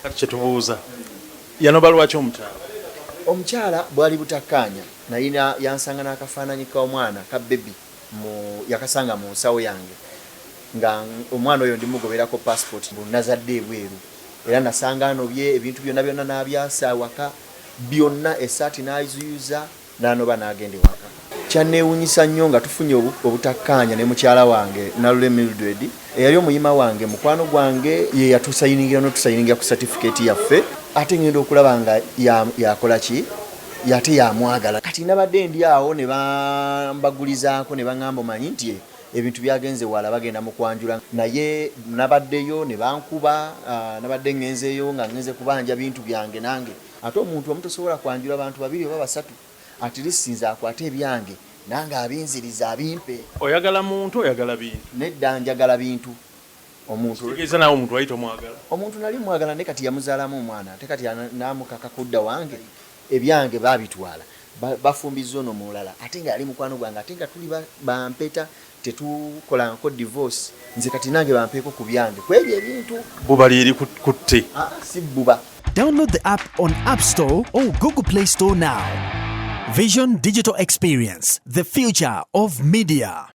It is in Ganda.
Kati kyetubuuza, yanoba lwaki omukyala? Omukyala bwali butakkaanya, nalina yansanga n'akafaananyi k'omwana ka baby mu yakasanga mu nsawo yange, nga omwana oyo ndimugoberako passport mbu nazadde ebweru. Era nasanga anobye ebintu byonna byonna n'abyasa awaka byonna, essaati n'aziyuza n'anoba n'agenda ewaka. Kyanneewuunyisa nnyo nga tufunye obutakkaanya ne mukyala wange Nalule Mildred eyali omuyima wange, mukwano gwange, ye yatusayiningira n'otusayiningira ku satifikeeti yaffe, ate ngenda okulaba nga yakola ki, ate yamwagala. Kati nabadde ndi awo ne bambagulizaako ne baŋŋamba, omanyi nti ebintu byagenze wala, bagenda mu kwanjula, naye nabaddeyo ne bankuba. Nabadde ŋŋenzeeyo nga ŋŋenze kubanja bintu byange nange, ate omuntu omu tosobola kwanjula bantu babiri oba basatu. At least nze akwate ebyange nange abinziriza abimpe. Oyagala muntu, oyagala bintu? Nedda, njagala bintu. Omuntu Kitegeeza naawe omuntu wali tomwagala? Omuntu nali mwagala, naye kati yamuzaalamu omwana, ate kati namukaka kudda wange. Ebyange babitwala, bafumbizza ono mulala, ate nga yali mukwano gwange, ate nga tuli bampeta, tetukolanko divorce. Nze kati nange bampeeko ku byange kwebyo ebintu. Bbuba lyeri kutte. Ah, si bbuba. Download the app on App Store or Google Play Store now. Vision Digital Experience, the future of media.